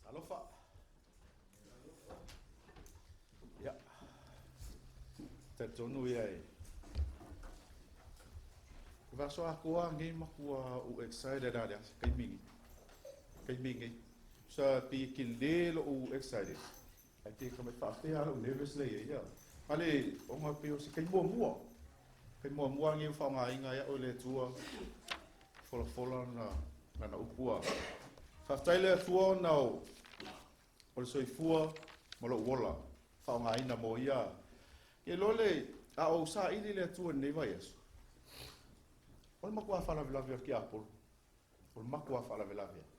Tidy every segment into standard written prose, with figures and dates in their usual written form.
Alofa. Ia. Talitonu ia e. Vaso atoa nei matua u excited a lea kaimi nei. Kaimi nei. Sa pi ki le lo u excited. Ai te ka mai whaapea lo nervous le ia. Ale o ngā pe o se kai mua mua. Kai mua mua ngi wha ngā inga ia o le tua. Fola fola na na na upua. Whaftai le tua na o o le soifua ma lou ola faaaogaina mo ia. Ke loa le a ou saili le Atua i lenei vaiaso, o le matua faalavelave o le tiapolo, o le matua faalavelave lava.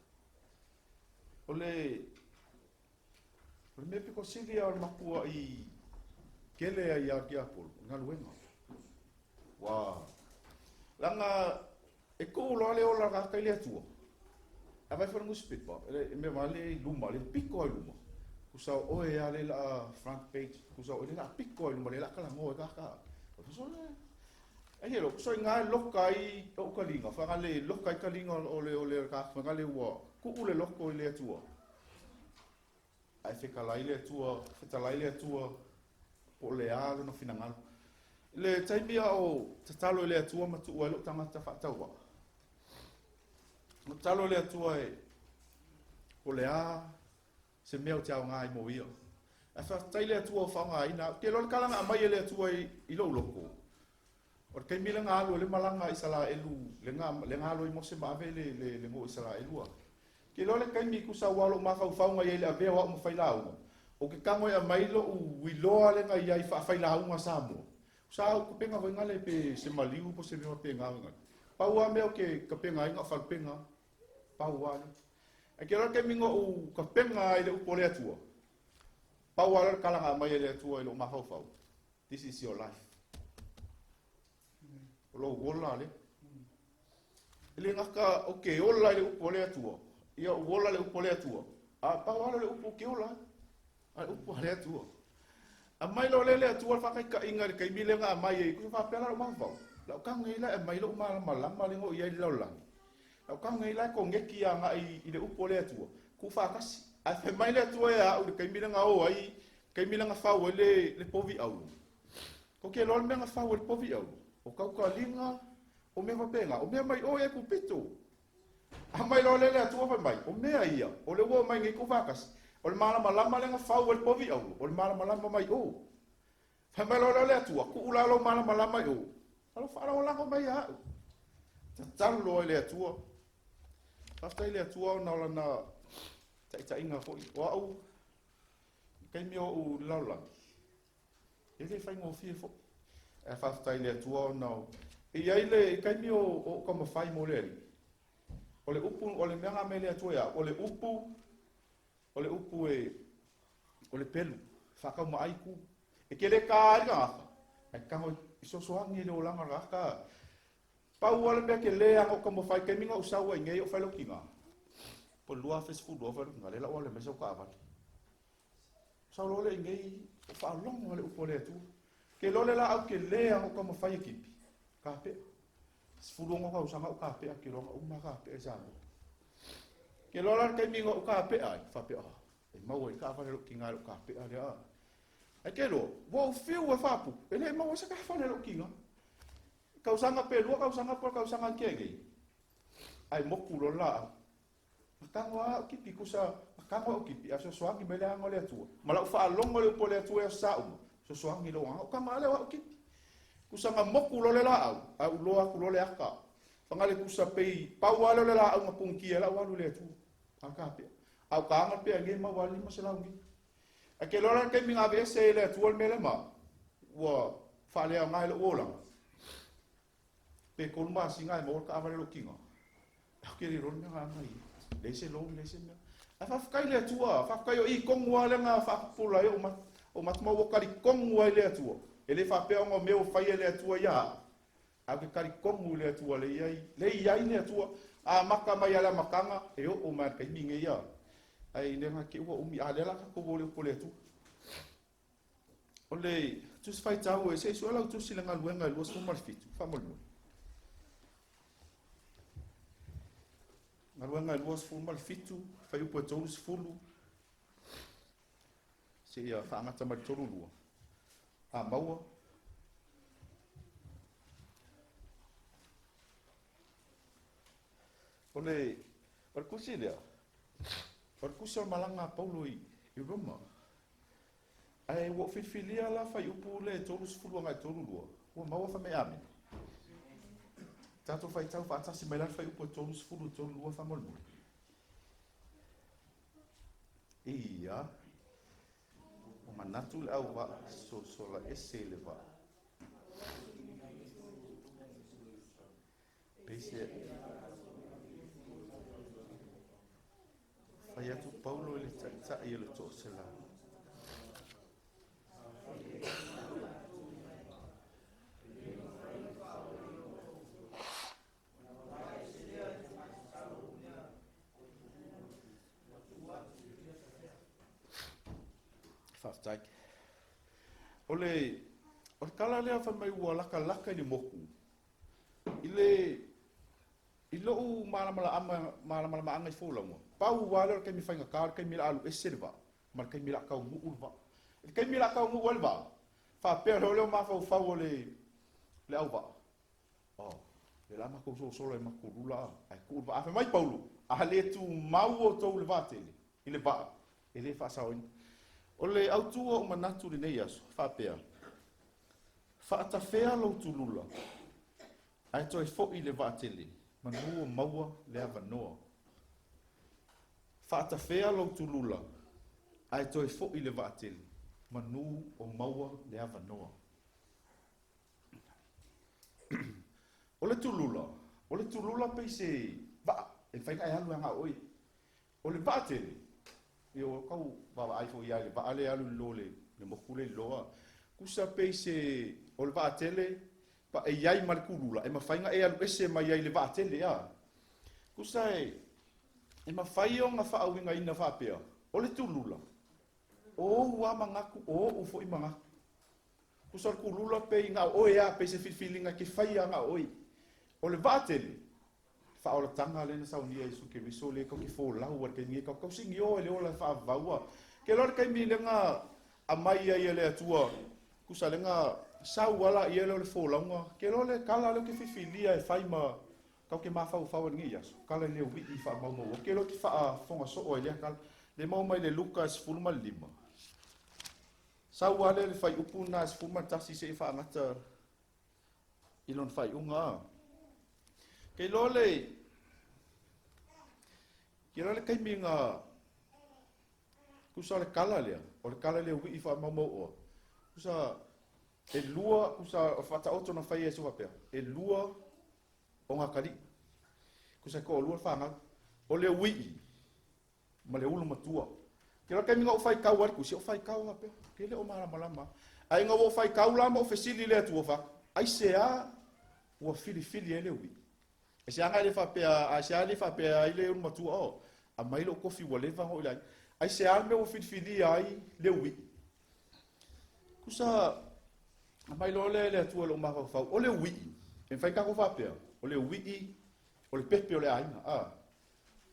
O le, o le mea pito sili lava o le matua i kele ai ia le tiapolo, o le galuega. Ua, leaga E tuu loa le ola gata i le Atua, a vai fo le newspaper, e mea vale i luma, le piko ai luma. Kusa o oe a le la front page, kusa o le la piko ai luma, le la kala ngoe ka ka. Kusa le, ai he lo, kusa i ngai loka i o kalinga, whanga le loka i kalinga o le o le ka, whanga le ua, kuu le loko i le Atua. Ae fetalai le Atua, fetalai le Atua, po o le a lona finagalo. I le taimi a o tatalo i le Atua ma tuu ai lou tagata faatauvaa, ma tatalo i le Atua e po o le a se mea o te aoga ai mo ia. Ae faafetai le Atua o faaaogaina au. Te iloa le tala na aumai e le Atua i lou loto, o le taimi lea na alu ai le malaga a Isaraelu, lea na alu ai Mose ma ave le nuu o Isaraelu a. Te iloa le taimi tusa aua o lou mafaufauga i ai i le avea o au ma failauga, ou te tago e aumai lou iloa lea na i ai faafailauga Samoa. Sa au tapena foi nale pe se maliu po se mea faapena foi nale. Pau lava mea ou te tapena ai na o falupega. Pau lava lea. Ae te iloa le taimi na ou tapena ai i le upu a le Atua, pau lava lea o le tala na aumai e le Atua i lou mafaufau, this is your life. O lou ola lea. E le gata o ke ola i le upu a le Atua, ia u ola le upu a le Atua, a pau lava lea o le upu ke ola ai, a le upu a le Atua. Aumai loa lea le Atua le faataitaiga i le taimi lea na aumai ai, kusa faapea la lou mafaufau, lau tago nei la e aumai lou malamalama lea na ou i ai i le lalolagi, lau tago nei la e koneti agai i le upu a le Atua, tuufaatasi. Ae fai mai le Atua ia au i le taimi lea na o ai. Taimi lea na fau ai le, le povi auro. Kou te iloa le mea na fau ai le povi auro? O tautaliga, o mea faapena, o mea mai o i Aikupito. Aumai loa lea le Atua fai mai, o mea ia, o lea ua omai nei tuufaatasi, o le malamalama lea na fau ai le povi auro, o le malamalama mai o. Fai mai loa lea o le Atua, tuu la lou malamalama i o, a lou faalagolago mai ia au. Tatalo loa i le Atua. Faafetai i le Atua ona o lana taitaiga foi. O au, i taimi o ou i le lalolagi, e le faigofie foi. Ae faafetai i le Atua ona o... E i ai le i taimi o ou taumafai mo le Alii, o le upu, o le mea na aumai e le Atua ia au, o le upu, o le upu e, o le pelu, faataumaai tu. E te le ta ai le tagata, ae tago i fesoasoani i le olaga o le tagata. Pau lava le mea tele lava na ou taumafai i taimi na ou sau ai nei o fai lau tina, po o le 2012 o fai lau tina, lea la ua alu e aumai sau taavale. Sau loa lea i inei, o faalogo lava le upu a le Atua. Ke iloa le laau tele lava na ou taumafai e tipi, kapea. 16 tausaga o kapea, ke iloa na uma kapea i Samoa. Ke iloa la le taimi na ou kapea ai, faapea, oh, e maua i le taavale a lou tina i lou kapea lea. Ae ke iloa, ua ou fiu e faapupu, e le maua se taavale a lou tina. Tausaga pe lua tausaga po o le tausaga na tea nei, ae motu loa le laau. Na tago lava au tipi, tusa na tago au tipi ae fesoasoani mai le Agaga o le Atua. Ma lau faalogo i le upu a le Atua i aso sa uma, fesoasoani i lou agaga. Ou taga lava lea o au tipi. Tusa na motu loa le laau, ae ou iloa atu loa le ata. Faga le tusa pei, pau lava lea o le laau na punitia ai lau alu i le Atua. A kapea. A o taga pea nei maua lava le 500 nei. Ae te iloa la le taimi na aveese ai e le Atua le mea lea ma au, ua faaleaoga i lou olaga. Pe tolu masina ae maua le taavale a lou tina. Ou te le iloa le mea na aga i ai. Leai se loan, leai se mea. Ae faafetai i le Atua, faafetai o i tonu lava lea na faapupula ai ou mata. O mata ma ua talitonu ai le Atua. E le faapea ona o mea ua faia e le Atua ia au, ae ou te talitonu i le Atua lea i ai, lea i ai le Atua. A amata mai lava i le amataga, e oo mai lava i le taimi lenei a. Ae le na te ua umi, a o lea o le a tatou o i le upu a le Atua. O le Tusi Faitau e, se i sue lau tusi i le Galuega e 27, faamolemole. Galuega e 27, fuaiupu e 30, seia faagata mai le 32. A maua. O le, o le tusi lea, o le tusi o le malaga a Paulo i, i Roma. Ae ua ou filifilia la fuaiupu le 30 agai 32, ua maua fai mai amene. Tatou faitau faatasi mai la le fuaiupu e 30 i 32 faamolemole. Ia, ua manatu le auvaa sosola ese i le vaa. Pei se fai atu Paulo i le taitai o le toaselau. Faafetai. O le, o le tala lea fai mai ua latalata i le motu, I le, i lou malamalama, malamalamaaga i folauga, pau lava lea o le taimi faigata o le taimi o le a alu ese le vaa, ma le taimi o le a taunuu le vaa. I le taimi o le a taunuu ai le vaa, faapea loa lea o mafaufau o le, le auvaa, Oh, lea o le a matou sosola i matou lula a, ae tuu le vaa. Ae fai mai Paulo, a le tumau outou i le vaatele, i le vaa, e le faasaoina. O le autu o ou manatu i lenei aso, faapea, Faatafea lou tulula, ae toe foi le vaatele, manu o maua le avanoa. Faatafea lou tulula, ae toe foi le vaatele, manu o maua le avanoa. O le tulula, o le tulula pei se vaa e mafai ona e alu ai na o oe. O le vaa tele, ia ua tau vaavaai foi lava i le vaa lea e alu i lalo o le motu lea i lalo a. Tusa pei se, o le vaa tele, pa e i ai ma le kulula e mafai ona e alu ese mai ai i le vaa tele a. Tusa e, e mafai ona faauigaina faapea, o le tulula, o ou lava manatu, o ou foi manatu. Tusa o le kulula pei na o oe lava, pei se filifiliga e te faia na o oe. O le vaa tele, faaolataga lea na saunia e Iesu Keriso lea tou te folau ai i le taimi nei, tou te tausinio ai i le ola e faavavau a. Ke loa le taimi lea na Aumai ai e le Atua, tusa lega sau ala ia lea o le folauga, ke loa le kala lea ou te filifilia e fai ma tau te mafaufau ai i lenei aso, kala i le uii faamaumauina. Ke loa te faafofoga soo ai lea kala. Le maua mai le Luka 15. Sau lava lea le fuaiupu lena 11 seia faagata i lona faaiuga. Ke iloa le ke iloa le taimi na tusa o le kala lea, o le kala lea uii faamaumau oa. Tusa e lua, tusa o faataoto na fai e Iesu faapea, e lua o atalii. Tusa e toalua le fanau. O le uii ma le ulu matua. Ke loa taimi na ou faitau ai le tusi, ou faitau faapea, ke le o malamalama. Ae ina ua ou faitau la ma ou fesili i le Atua fa, aisea ua filifili ai le uii? Aisea le faapea, aisea le faapea ai le ulu matua, o, aumai lou tofi ua leva ona oo i le aiga. Aisea le mea ua filifilia ai le uii? Tusa, aumai loa lea e le Atua i lou mafaufau, o le uii, e mafai tatou faapea, o le uii, o le pepe o le aiga. Ah.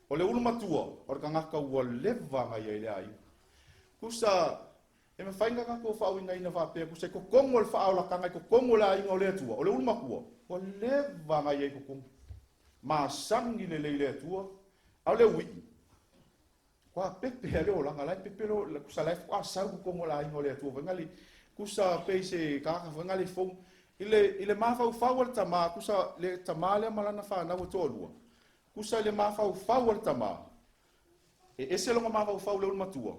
O le ulu matua, o le tagata ua leva ona i ai i le aiga. Tusa, e mafai ona tatou faauigaina faapea, tusa i totonu o le faaolataga, i totonu o le aiga o le Atua, o le ulu matua, ua leva ona i ai i totonu. Masani lelei i le Atua, a o le uii, kua pepe a le olaga, la e pepe lo, tusa la e faatoa sau i totonu o le aiga o le Atua, foi tusa pei se tagata foi le fou. I le mafaufau o le tamā, tusa le tamā lea ma lana fanau e toalua, tusa i le mafaufau o le tamā, e ese lona mafaufau le ulu matua,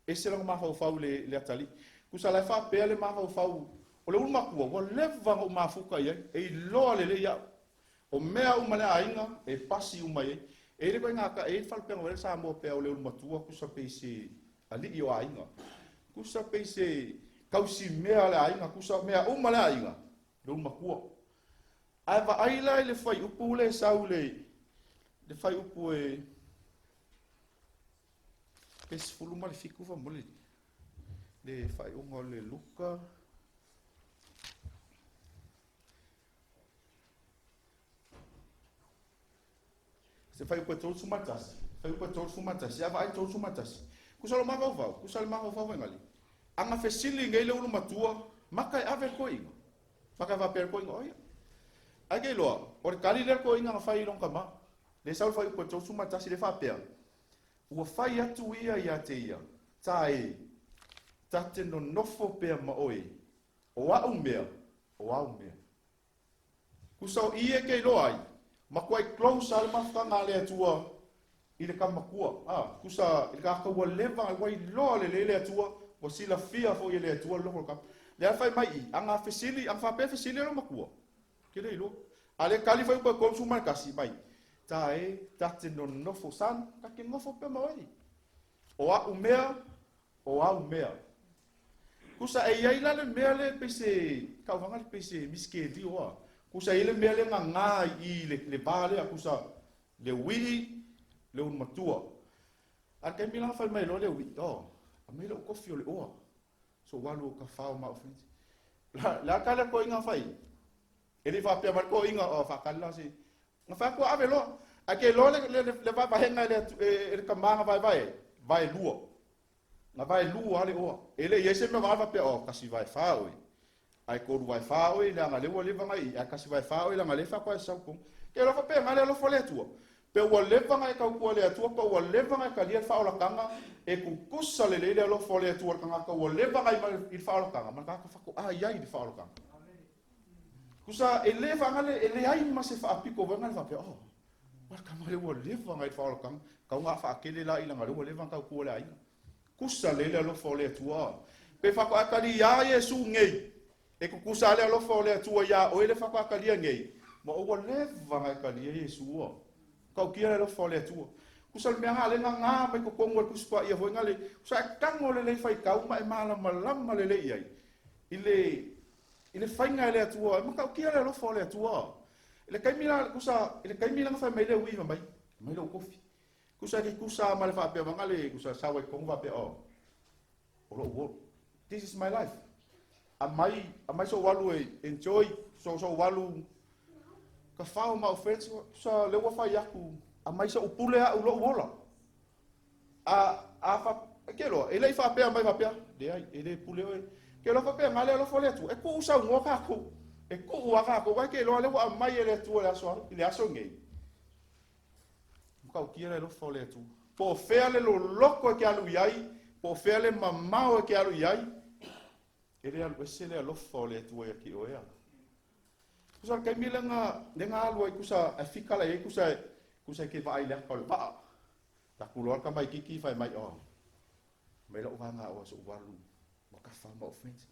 ese lona mafaufau le atalii. Tusa la e faapea le mafaufau o le ulu matua, ua leva ona ou mafuta i ai, e iloa lelei au. O mea uma le aiga, e pasi uma i ai. E i le koiga e i le faalupega o le Samoa pea o le ulu matua, tusa pei se alii o aiga. Tusa pei se tausimea o le aiga, tusa mea uma le aiga, le ulu matua. Ae vaai la i le fuaiupu le sau le fuaiupu e pe 17 faamole le faaiuga o le Luka. Se fuaiupu e 31, fuaiupu e 31, a vaai 31. Tusa lo mafaufau, tusa le mafaufau faingali. Aga fesili nei le ulu matua, maka e ave le toeaina. Maka e faapea le toeaina, oia. Ai ke iloa, o le kali lea le toeaina na fai i lona tama. Le sau le fuaiupu e 31 le faapea, ua fai atu ia ia te ia, ta e, ta te nonofo pea ma oe, o au mea, o au mea. Tusa o i e ke iloa ai, matuai close a le mafutaga a le Atua i le tamatua. Ah, tusa i le tagata ua leva, ua iloa lelei le Atua, ua silafia foi e le Atua le loko o le tama. Le a fai mai i, aga fesili, aga faapea fesili e lo matua. Ke le iloa. A le kali fai upa 31 mai. Ta e, ta te nonofo san, ta te nofo pe ma oe. O au mea, o au mea. Tusa e iai la le mea le pei se kauvaga le pei se misikeli oa. Tusa i le mea le ngā i le va lea, tusa le uii, le ulu matua. A le taimi la fai mai loa le uii, oh, aumai lou tofi o le oa. So walu o ka whao ma o friends. La, la ka le koinga fai. E le faapea mai koinga o whakali la se. Nga fai atu ave loa. A ke loa le vaevaega e le, e le tama nga vaevae, vae lua. Nga vae lua le oa. E le i ai se mea vae faapea, oh, kasi vae wha oe. Ai koru vae wha oe, le anga le ua leva ngai, ai kasi vae wha oe, le anga le wha koe sau kong. Ke loa faapea nga le alofa le Atua. Pe ua leva nga e tautua le Atua, pe ua leva nga e kalia le faaolataga, e kukusa lelei le alofa o le Atua le tagata ua leva nga i le faaolataga, ma le tagata faatoa i ai i le faaolataga. Kusa e le faagale, e leai ma se faapiko vaega le faapea, oh, o le tama le ua leva nga i le faaolataga, kau ngā whaakele la i langa le ua leva nga tautua le aiga. Kusa le le alofa o le Atua. Pe faatoa kali ia Iesu nei, e kukusa le alofa o le Atua ia oe le faatoa kalia nei, ma o ua leva nga e kalia Iesu ua. Kau kia le alofa o le Atua. Kusa le mea ngā le ngā ngā mai totonu o le Tusi Paia foi ngā le, kusa e tango le lei faitau ma e malamalama le lei ai. I le faiga e le Atua, e matautia le alofa o le Atua. I le taimi la, kusa, i le taimi la fai mai le ui mai, mai lou tofi. Kusa ke kusa ma le faapea vanga le kusa sawa i kongu faapea, oh, o lou ola. This is my life. Amai so walu e enjoy, so walu ka whao ma o friends, kusa le ua fai aku, amai so upule au lou ola. A, a fa, Ai ke loa, e le i faapea mai faapea, leai, e le pule oe. Ke loa faapena le alofa o le Atua, e tuu saunoa tatou. E tuu lava tatou, ae ke iloa lea ua aumai e le Atua i le aso, i le aso lenei. Matautia le alofa o le Atua. Po o fea le loloto e te alu i ai, po o fea le mamao e te alu i ai, e le alu ese le alofa o le Atua ia te oe. Tusa le taimi lea na, lea na alu ai tusa ae fika la i ai tusa tusa e te vaai i le ata o le vaa. Taku loa le tamaititi fai mai, oh, mai lau vaega oa so'u alu ma kafa ma offense.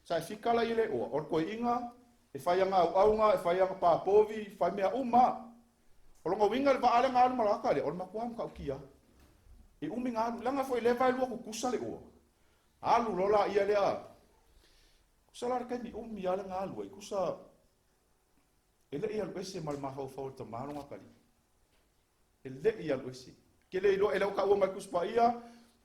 Sa e fika la i le oa, o le toeaina e fai ana auauna, e fai ana papovi, fai mea uma. O lona uiga le vaa lea na alu ma le lea, o le matua matautia. E umi na alu, leaga foi lea vaelua tutusa le oa. Alu loa laia lea. Tusa la le taimi umi lava le na alu ai, tusa e le i alu ese ma le mafaufau o le tama lona atalii. E le i alu ese. Ke le iloa e le o taua mai Tusi Paia,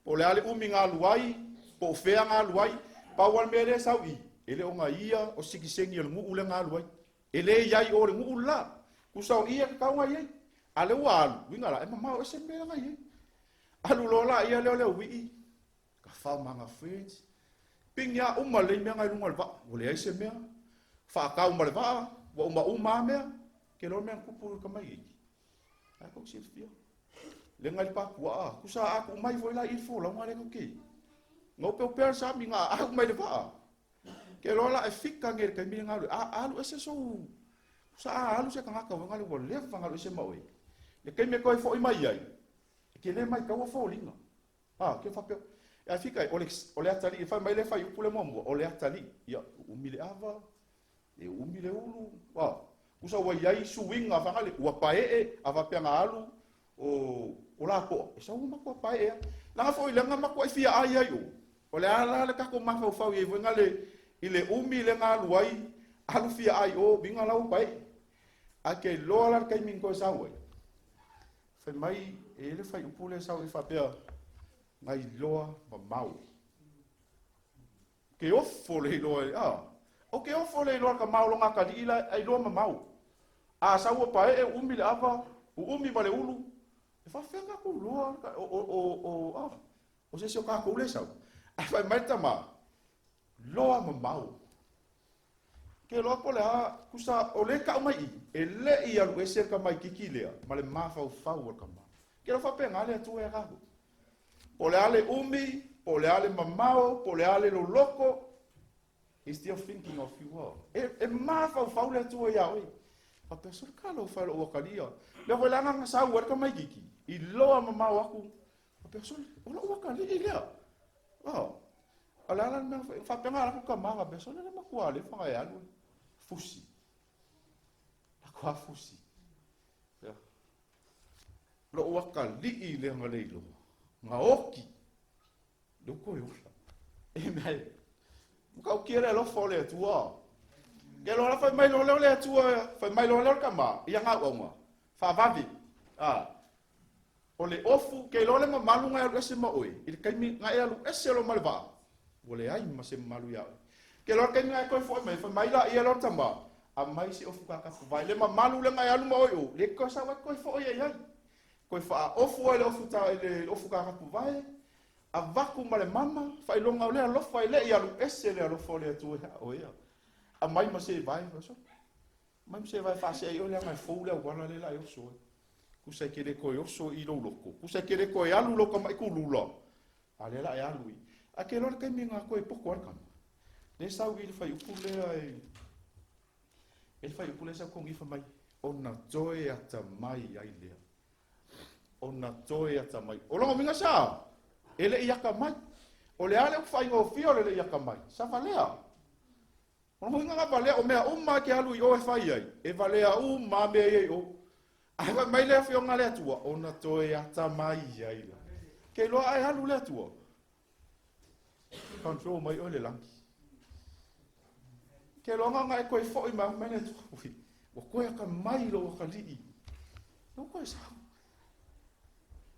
po o le a le umi na alu ai, po o fea na alu ai, pau lava le mea lea e sau i i, e le o na ia o sikiseni o le nuu lea na alu ai. E le i ai i o le nuu le la. Tusa o i e tatau ona i ai. A lea ua alu, uiga la, e mamao ese le mea lea na i ai. Alu loa laia lea o le auii, kafao ma ana friends, pigi lava uma lelei mea na i luga o le vaa, ua leai se mea, faatau ma le vaa, ua umauma lava mea. Ke iloa le mea na tupu i le tamaitiiti. Ae tou silafia. Le ngai papuaa, tusa a tuu mai foi la i le folauga lea tou te na opeopea le sami na aau mai le vaa. Ke loa la e fika nei le taimi le galu. A alu ese sou tusa a alu se tagata ua le ua leva na alu ese ma oe. Le taimi e toe foi mai ai, e te le maitaua foliga. A, ke faapea, e fika ai, o le atalii, e fai mai le fuaiupu le muamua, o le atalii. Ia, uumi le ava, e uumi le ulu, a, tusa ua i ai suiga fagale, ua paee, a faapea na alu, o lapoa, e sau ua matua paee lava. Leaga foi lea na matuai fia ai ai o, o le a la le tatou mafaufau i ai foi na le, i le umi lea na alu ai, alu fia ai o, uiga la ua paee. Ae ke iloa la le taimi na toe sau ai, fai mai, e i ai le fuaiupu lea e sau ai faapea, na iloa mamao. Ke ofo le iloa e, a, o ke ofo le iloa ka mao longa atalii la e iloa mamao. A sau ua paee, ua umi le ava, ua umi ma le ulu, e faafefea tatou iloa o, a, o se isi o tatou lea e sau. Ae fai mai le tama, iloa mamao. Ke iloa po o le a, tusa o lea e tau mai i i, e le i alu ese le tamaititi lea ma le mafaufau o le tama. Ke iloa faapena le Atua ia tatou. Po o le a le umi, po o le a le mamao, po o le a le loloto, he's still thinking of you. Oh. E mafaufau le Atua iā oe. Faapea, sole talofa e lou atalii. Lea foi le agaga sau ai le tamaititi, iloa mamao aku. Faapea, sole, o lou atalii lea. Oh. O le a la le mea na faapena la ku tama faapea, sole le matua alefa na e alu e fusi. Matua fusi. Yeah. Lou atalii lea na le iloa. Na oki. Le uko e ola. E mea e. Matautia le alofa o le Atua. Ke loa la fai mai loa lea o le Atua, fai mai loa lea o le tama, ia gauauga. Faavave. Ah. O le ofu, ke iloa le mamalu na e alu ese ma oe, i le taimi na e alu ese loa ma le vaa, ua leai ma se mamalu iā oe. Ke iloa le taimi na e toe fo'i mai, fai mai laia lea o le tama, aumai se ofu kakafu vai. Le mamalu lea na e alu ma oe i o, le toe sau ai toe fo'i ai ai. Toe faaofu ai le ofu ta, le ofu kakafu vai, avatu ma le mama, faailoga o le alofa e le i alu ese le alofa o le Atua iā oe. Aumai ma se vae, fai sole. Aumai ma se vae faasee ai oe leaga e fou le auala lea la e oso ai. Tusa e te le toe oso i lou loto, tusa e te le toe alu lou tama'i kulula, a lea la e alu i. Ae te iloa le taimi na toe poto ai le tama. Lea sau i le fuaiupu lea e, e le fuaiupu lea sau togi fai mai, ona toe atamai ai lea. Ona toe atamai. O lona uiga sa, e le i atamai. O le a le upu faigofie o le le i atamai? Sa valea. O lona uiga na valea, o mea uma e te alu i o e fai ai, e valea uma lava mea ia i o. Ae fai mai le Afioga a le Atua, ona toe atamai ai la. Ke iloa ae alu le Atua, control mai oe le lagi. Ke iloa na ona e toe foi mai mai le Atua, ui, ua toe atamai lou atalii. Ua toe sau.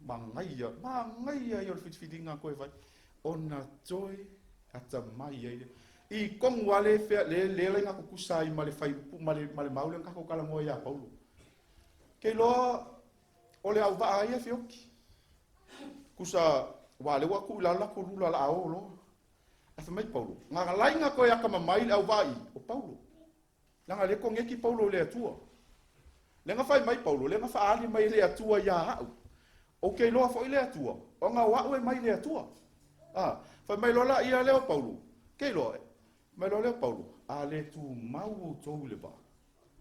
Manaia, manaia ia o le filifiliga na toe fai. Ona toe atamai ai lea. I tonu lava le fea, le, le laina tutusa ai ma le fuaiupu, ma le, ma le mau lea na tatou talanoa ia Paulo. Ke iloa o le auvaa ai e feoti. Tusa Aua o lea ua tuu i lalo latou lula o le a o loa. Ae fai mai Paulo, Galaiga toe atamamai le auvaa i, o Paulo. Leaga o lea e koneti Paulo i le Atua. Lea na fai mai Paulo, lea na faaali mai e le Atua ia au. Ou te iloa foi le Atua, ona o au e mai le Atua. A, fai mai loa laia lea o Paulo, te iloa, fai mai loa lea o Paulo, a le tumau outou i le vaa.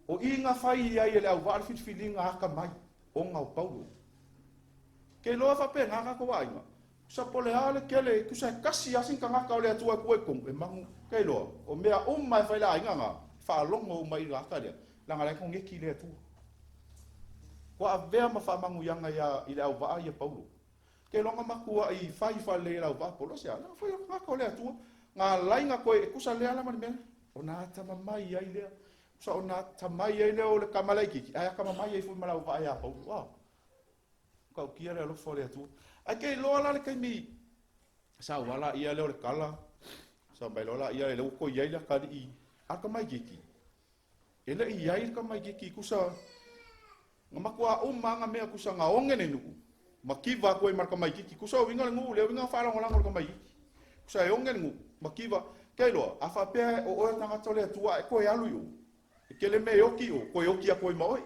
O i na fai ai e le auvaa le filifiliga atamai, ona o Paulo. Ke iloa faapena tatou aiga. Tusa po o le a le tele, tusa e tasi lava sina tagata o le Atua e tua i totonu, e manu. Ke iloa, o mea uma e fai i le aiga na, e faalogo uma i le tagata lea, leaga o la e koneti i le Atua. Ua avea ma faamanuiaga ia i le auvaa ia Paulo. Ke iloa na matuai fai faalelei e le auvaa Paulo, aisea? Leaga foi o le tagata o le Atua. Na ala ai na toe, e tusa lea la ma le mea lea, ona atamamai ai lea. Tusa ona atamai ai lea o le tama laitiiti, ae atamamai ai foi ma le auvaa ia Paulo. A. Matautia le alofa o le Atua. Ae te iloa la le taimi sau lava laia lea o le tala, sau mai loa laia lea ua toe i ai le atalii a le tamaitiiti. E le i i ai le tamaitiiti tusa na matuā uma lava na mea tusa na oge le nuu mativa atu ai ma le tamaitiiti. Tusa o uiga le nuu lea uiga na faalagolago i le tamaitiiti. Tusa e oge le nuu mativa. Te iloa a faapea o oe o le tagata o le Atua ae toe alu i o, E tele mea e oti o toe oti atu ai ma oe.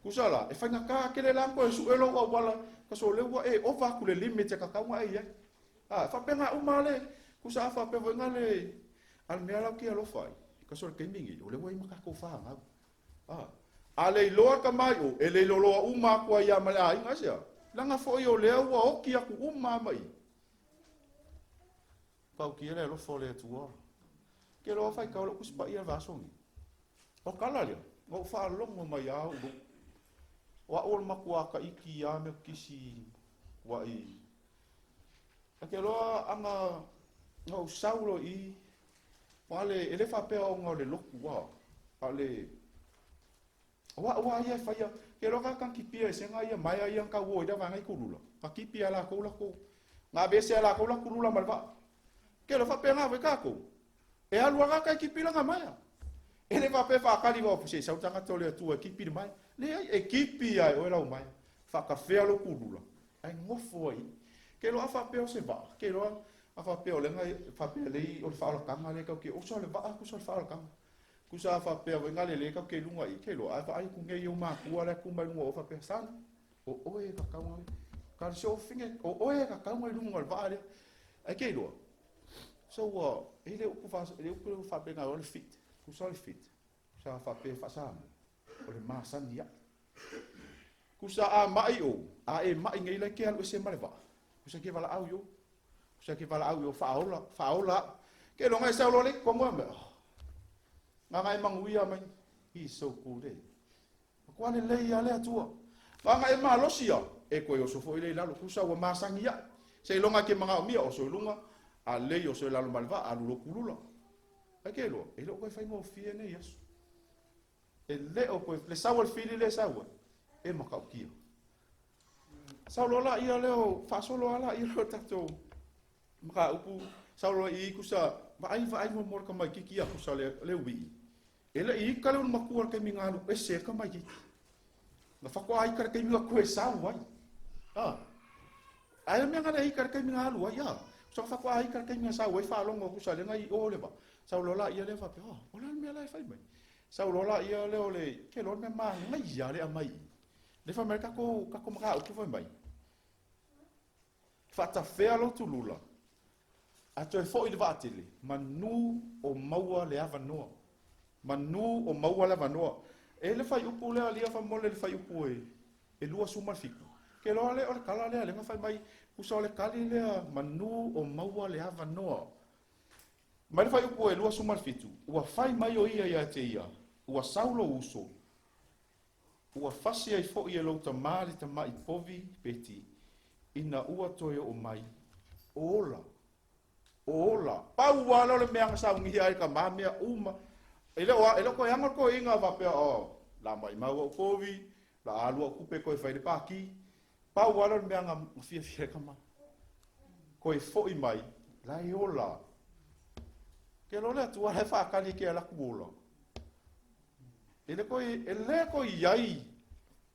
Tusa la, e faigata tele la ona toe sue lou auala, kasi o lea ua e ova atu le limit e tatau ona e i ai. A, e faapena uma lava le, tusa a faapea foi na le, a le mea la ou te alofa ai, kasi o le taimi lenei, o lea ua i ai ma tatou fanau. A, a le iloa le tama i o, e le iloa uma atu ai lava ma le aiga, aisea? Leaga foi o lea ua oti atu uma lava ma i. Tautia le alofa o le Atua. Ke loa faitau lou Tusi Paia i le vaiaso lenei. O le tala lea, na ou faalogo mai lava au i O au o le matua taiti lava Metotisi uaʻi. Ae ke loa ana na ou sau loa i i, le, e le faapea ona o le lotu, a, a o le O au lava ia e faia, ke loa ka ka kipia e sega ia maea ia ka uo i le vaega i kulula. Ka kipi a lakou lakou. Nga aveese a lakou la kulula ma le vaa. Ke loa faapena foi tatou. E alu lava ka kipi lana maea. E le faapea faatali vao se i sau tagata o le Atua e kipi le maea. Leai, e kipi lava e oe lau maea. Faatafea lou kulula, ae nofo ai i. Ke loa a faapea o se vaa, ke loa a faapea o le faapea lei o le faaolataga lea tatou te oso le vaa tusa o le faaolataga. Tusa a faapea foi na lele tatou te i luga i, te iloa, ae vaai atu nei ou matua la e tu mai luga o oe faapea, Son, o oe e tatau ona, kalisofiga, o oe e tatau ona i luga o le vaa lea. Ae te iloa, so ua, e le upu fa, le upu faapena o le fit, tusa o le fit, tusa a faapea faa-Samoa, o le masani aʻe. Tusa a maʻi ou, a e maʻi nei la e te alu ese ma le vaa, tusa e te valaau i ou. Tusa e te valaau i ou, faaola, faaola au. Ke loga e sau loa le komo e oh. Nganga e manuia mai. He is so good, eh. Matua lelei a le Atua. Nganga e malosi a, e koe oso foi le i lalo. Tusa ua masani aʻe. Seiloga e ke manaomia oso i luga, a lei oso i lalo ma le vaa, alu lou kulula. Ai ke loa, e le o koe faigofie nei aso. E le o koe, le sau o le fili lea e sau ai, e matautia. Sau loa laia lea o, faasolo lava laia lea o le tatou mataupu, sau loa i i kusa, vaai, vaai muamua le tamaitiiti ia kusa le, le uii. E le i ika le ulumatua i le taimi na alu ese ai le tamaitiiti. Na faatoa ika i le taimi na toe sau ai. Ah. Ae o mea na le ika i le taimi na alu ai, ah. Kusa na faatoa ika i le taimi na sau ai faalogo kusa lea na i o le vaa. Sau loa laia lea faapea, oh, o le a le mea la e fai mai? Sau loa laia lea o le, ke loa le mea manaia le aumai i. Le fai mai tatou, tatou mataupu fai mai. Faatafea lou tulula, ae toe foi i le vaatele, manu o maua le avanoa. Manu o maua le avanoa. E le fuaiupu lea alia faamolemole le fuaiupu e, e 27. Ke loa le o le tala lea lea na fai mai, tusa o le tali lea, manu o maua le avanoa. Mai le fuaiupu e 27, ua fai mai o ia ia te ia, ua sau lou uso, ua fasi ai foi e lou tamā le tamaʻi povi peti, ina ua toe oo mai, o ola, o ola. Pau lava lea o le mea na saunia ai e tamā mea uma. E le o, e le o toe ano le toeaina faapea, oh, la maʻimau au povi, la alu au tupe toe fai le pākī. Pau lava lea o le mea na fiafia ai tamā. Toe foi mai, la e ola. Ke loa le Atua la e faatali e ke ala atu ola. E le toe, e le toe i ai,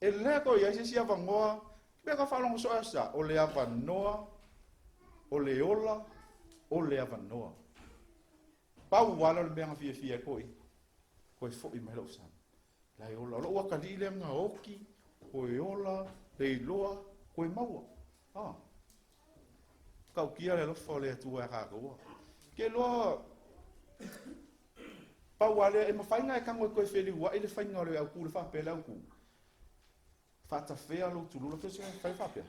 e le toe i ai se isi avanoa, mea ka faalogo soo e sa, o le avanoa O le ola o le avanoa. Pau lava lea o le mea na fiafia ai toeaina, toe foi mai lou sami. La e ola. O lou atalii lea na oti, toe ola, le iloa, toe maua. Ah. Tautia le alofa o le Atua ia tatou. Ah. Ke loa, pau lava lea, e mafai ona e tago e toe feliuai le faiga o le autu le faapea le autu. Faatafea lou tulula, fai faapea.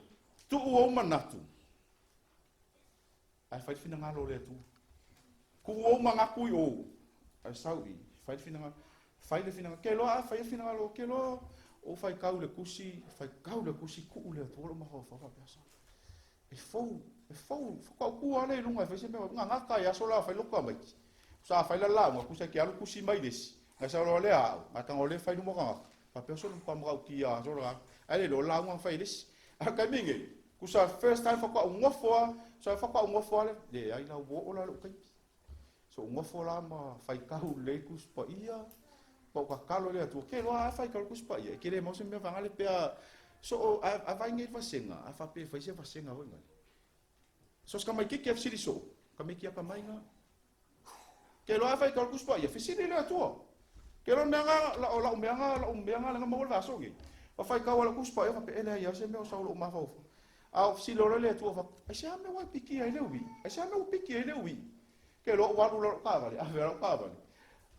Tuu ou manatu, ae fai le finagalo o le Atua. Tuu ou manatu i o, ae sau i, fai le finagalo. Fai le finagalo. Ke loa a fai le finagalo, ke loa o faitau le tusi, faitau le tusi, tuu le Atua lou mafaufau faapea sa. E fou, e fou, faatoa ou tu lava lea i luga e fai se mea, gagata i aso la fai lou tamaiti. Sa fai la lauga, tusa e te alu tusi mai le isi, na sau loa lea au, na tago lea fai luma tagata. Faapea solo matua matautia aso la, ae le iloa lauga na fai e le isi. A o le taimi lenei, tusa first time faatoa ou nofo lava, tusa faatoa ou nofo lava lea, leai la ua oo la lou taimi. So ou nofo la ma faitau lelei Tusi Paia, ma ou tatalo i le Atua, ke loa a faitau le Tusi Paia, e te le maua se mea vagale pe a so a vaai nei vasega, a faapea e fai se vasega foi nale. So se tamaitiiti e fesili soo, tamaiti atamai na. Ke loa a faitau le Tusi Paia, fesili i le Atua. Ke loa mea na, o lau mea na, lau mea na lea na maua le vaiaso nei. Ma faitau a le Tusi Paia, faapea e leai lava se mea o sau i lou mafaufau. A ou fesili loa le Atua, faapea, aisea mea ua e piki ai le uī? Aisea mea ua piki ai le uī? Ke loa ua alu loa lau taavale, ave lau taavale.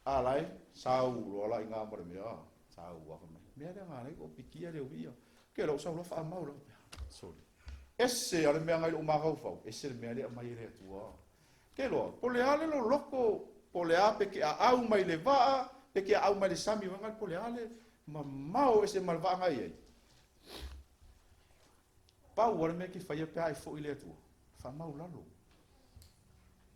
A la e sau loa la i ina ma le mea, sau lava fai mai, mea lea na ala ai ona ou pikia le uī. Ke loa ou sau loa faamau loa, faapea, sole. Ese lava le mea na i lou mafaufau, ese le mea lea e aumai e le Atua. Ke loa, po o le a le loloto, po o le a pe ke aau mai le vaa, pe ke aau mai le sami, po o le a le mamao ese ma le vaa na i ai. Pau lava le mea e te faia pe a e foi le Atua, faamau lalo.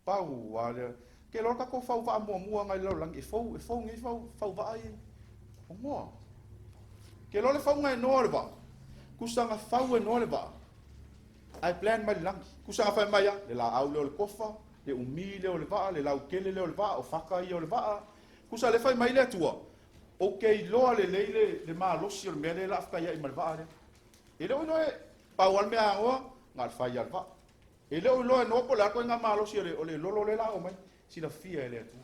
Pau lava lea. Ke loa le tatou fau vaa muamua agai i le lalolagi, e fou, e fou nei fau, fau vaa ia. O noa. Ke loa le fauga e noa o le vaa, tusa na fau e noa le vaa, ae plan mai le lagi. Tusa na fai mai a, le laau lea o le kofa, le umi lea o le vaa, le lautele lea o le vaa, o faka ia o le vaa. Tusa le fai mai le Atua, ou te iloa lelei le, le malosi o le mea lea la fetaiai ma le vaa lea. E le o iloa e, pau lava le mea agoa, na o le fai lava le vaa. E le o iloa e Noa po o le a le ituaiga malosi o le, o le lolo lea la a omai, silafia e le Atua.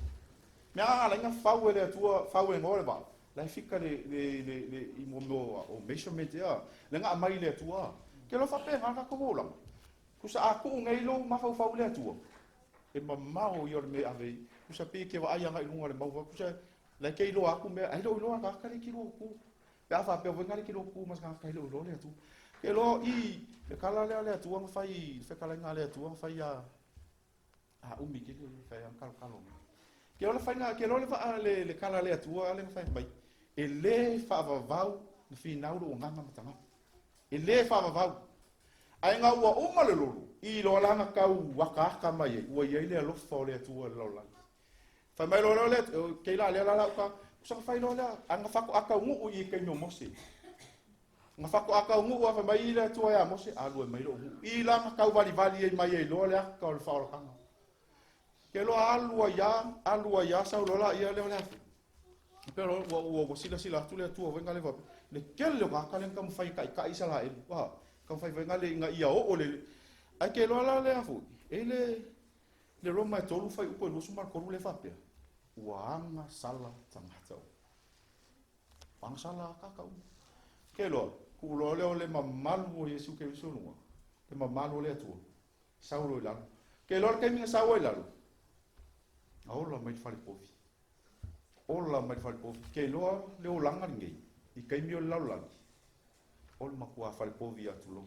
Mea a ala ai na fau e le Atua, fau e Noa le vaa, la e fika le, le, le, le, i mo mea o measurement ea, lea na aumai e le Atua. Ke loa faapena le tatou olaga. Tusa a tuu nei lou mafaufau i le Atua, e mamao ia o le mea e ave ai. Tusa pei e te vaai agai i luga o le mau, tusa la e te iloa atu mea, ai le o iloa le tagata lea e te iloa tu. Pe a faapea foi le te iloa tu ma se tagata e le o iloa le Atua. Ke loa i le kala lea le Atua na fai, le fetalaiga a le Atua na fai a a umi tele le fai a kalokalo mai. Ke loa le faiga, ke loa le vaa le, le kala le Atua le na fai mai, e le faavavau na finau lou agaga ma tagata. E le faavavau. Ae na ua uma le lolo, i loa la na tau akaaka mai ai, ua i ai le alofa o le Atua i le lalolagi. Fai mai loa lea, kei la lea la la uka, kusa fai loa lea, a na faatoa taunuu i taimi o Mose. Na faatoa taunuu a fai mai i le Atua ia Mose, alu ai mai lou nuu. I la na tauvalivali ai mai ai loa le aka o le faaolataga. Ke loa alu ai a, alu ai a, sau loa la ia lea o le afu. Pe loa ua ua ua silasila atu le Atua foi ngale faapea, le tele o tagata lea na taumafai e taitai Isaraelu, a, taumafai foi ngale ina ia oo le, ae ke loa la le afu, e le Le Roma e 3 fuaiupu e 23 lea faapea, ua agasala tagata uma. Ua agasala tagata uma. Ke loa, kuu loa lea o le mamalu o Iesu Keriso i luga, le mamalu o le Atua, sau loa i lalo. Ke loa le taimi na sau ai i lalo, na ola mai le fale povi. Ola mai le fale povi. Ke loa le olaga lenei, i taimi o le lalolagi, o le matua fale povi atu loa.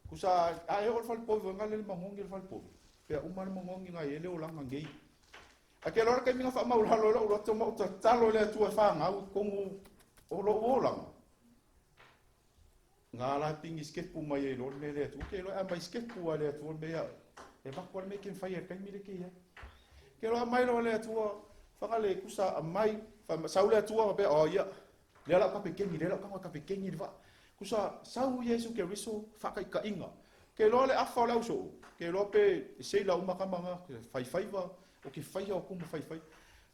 Tusa a e oo le fale povi foi le magogi o le fale povi. Pea uma le magogi na i ai le olaga nei. Ae ke loa le taimi na faamaulalo ai lou loto ma ou tatalo i le Atua e fanau i totonu o lou olaga. Na ala e pigi sikepu mai ai loa le mea le Atua. Ke loa e aumai sikepu a le Atua le mea ia. E avatu lava le mea e ke mafai ai le taimi le ke i ai. Ke loa aumai loa le Atua, fagale tusa aumai, sau le Atua faapea, oh ia, Lea la o kapekeni, lea la o tago e kapekeni le vaa. Kusa sau Iesu Keriso faataitaiga. Ke iloa le afa o le ausoo, ke iloa pe seila uma tama na, faifaiva, o ke faia o kumu faifaiva.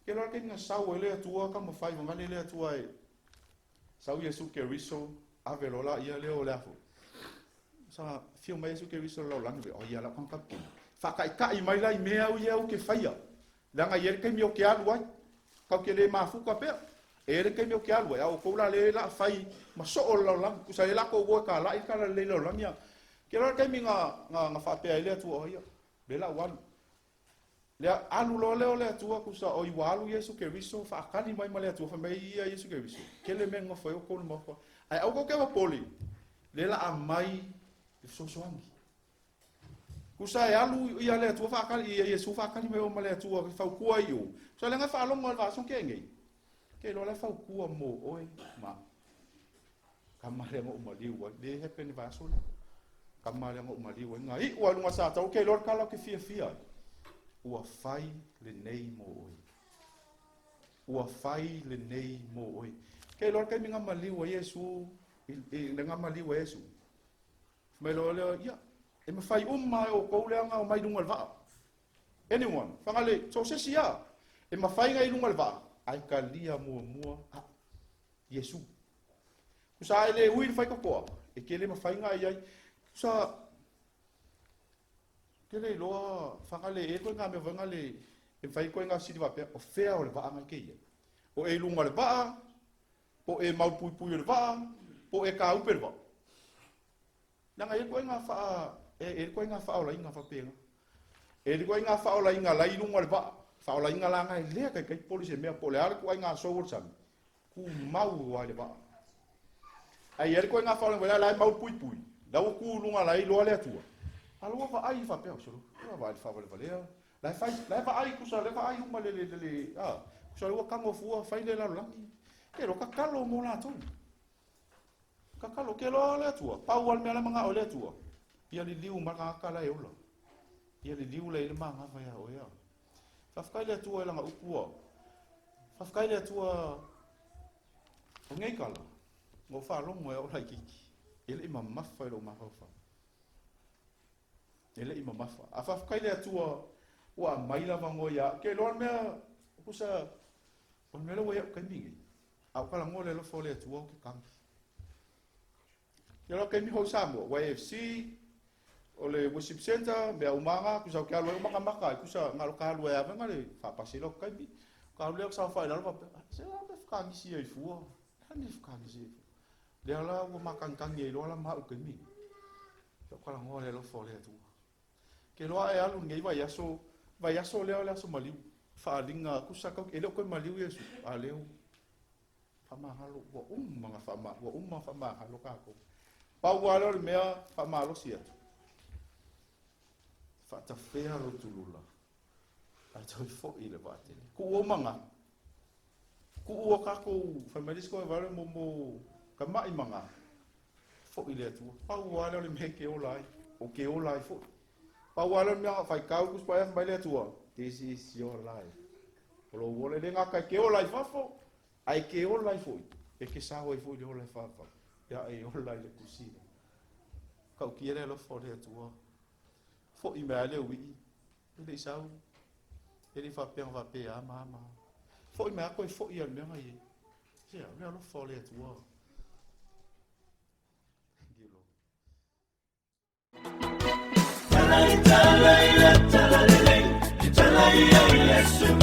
Ke iloa le taimi na sau ai le Atua taumafai vagane le Atua e sau Iesu Keriso ave loa laia lea o le a foi. Sa afio mai Iesu Keriso i le lalolagi, o ia la o kapitene. Faataitai mai la i mea au ia ou te faia. Leaga e i ai le taimi ou te alu ai. Tatou te le mafuta pea. E i ai le taimi ou te alu ai, a o outou la lea la fai ma soo le lalolagi. Tusa ai la tou o e talai le tala lelei lalolagi. Ke loa le taimi na faapea ai le Atua o ia, le la ua alu. Lea alu loa lea o le Atua tusa oi ua alu Iesu Keriso faatali mai ma le Atua fai mai ia Iesu Keriso. Tele mea nofo ai outou le maofa. Ae aua tou te popole, lea la aumai le fesoasoani. Tusa e alu ia le Atua faatali ia Iesu faatali mai o ma le Atua fautua i o. Tusa le faalogo le vaaso ke nei. Ke loa le fautua mo oe ma kama lea na ou maliu ai. Le happen le vaaso le. Kama lea na ou maliu ai. Nga iu ai lunga sa tau ke loa le kala o ke fiafia ai. Ua fai lenei mo oe. Ua fai lenei mo oe. Ke loa le taimi nga maliu ai Iesu i le nga maliu ai Iesu. Mai loa lea, ia, e mafai uma e outou lea na omai luga o le vaa. Anyone, whangale, so se si a, e mafai ngai luga o le vaa, ae talia muamua a Iesu. Kusa e le ui le whaikatoa, e ke le mafai ngai ai. Kusa, ke le iloa, whangale, e koe ngā mea whangale, e mafai koe ngā sili wapea, o whea o le vaa ngai ke ia. O e lunga le vaa, po e mau pui pui o le vaa, po e ka upe le vaa. Leaga e koe ngā whaa, e koe ngā whaolainga whapenga. E koe ngā whaolainga lai lunga le vaa. Whaolainga la ngai lea kai kai poli se mea po le ale ku ai ngā sou o le sami. Ku mau ai le vaa. Ai e koe ngā whaolainga lai mau pui pui. Lau ku lunga lai loa le atua. Aloa wa ai whapea, solo. Ua wa ai whawale walea. Lai fai, lai wa ai kusa, lai wa ai uma le le le le, ah, kusa ua kango fua, fai le lalo langi. Ke lo kakalo mo lātou. Kakalo ke loa le Atua. Pau al mea le manga o le Atua. Ia liliu ma ka la e ola. Ia liliu le ile manga vai a oea. Whawhakai le Atua e langa upua. Whawhakai le Atua o ngei kala. Ngō whaalongo e ola i kiki. E le i mamafa i lo mawhauwhau. E le i mamafa. A whawhakai le Atua ua mai lava ngoi a. Ke loa mea kusa o mea lawa ia kai mingi. A o kala ngoa le alofa o le Atua o ke kangi. Ke loa kaimi hou Samoa, YFC, o le Worship Center, mea umanga, kusa o ke alu e umanga maka, kusa ngalo ka alu e awenga le whapasi lo kaimi. Ka alu lea sa whai lalo whapea, se la me whakangisi ai fua, ha me whakangisi ai fua. Lea la ua makankangi ai loa la mau kaimi. Ke o kala ngoa le alofa o le Atua. Ke loa e alu nei vai aso lea o le aso maliu. Whaalinga, kusa kau, e leo koe maliu Iesu, a leo whamahalo, ua uma nga whama, ua uma whamahalo kākou. Pau a leo le mea whamalosi atu. Whaatawhea lo tulula. A toi fo i le vaatele. Ku o manga. Ku o kākou, whamalisko e wale mo mo ka mai manga. Fo i le atua. Pau a leo le mea ke ola ai. O ke ola ai fo. Pau a leo le mea whaikau kus paia whamai le atua. This is your life. O lo uole le ngā kai ke ola i fafo, ai ke ola i foi. E ke sawa i foi le ola i fafo. Ia e ola i le kusina. Kau ki ele alofa o le atua. Foi mea le ui. E le isau. E le whapea whapea ama ama. Foi mea koe foi al mea ngai e. Sia, le alofa o le atua. Thank you, Lord.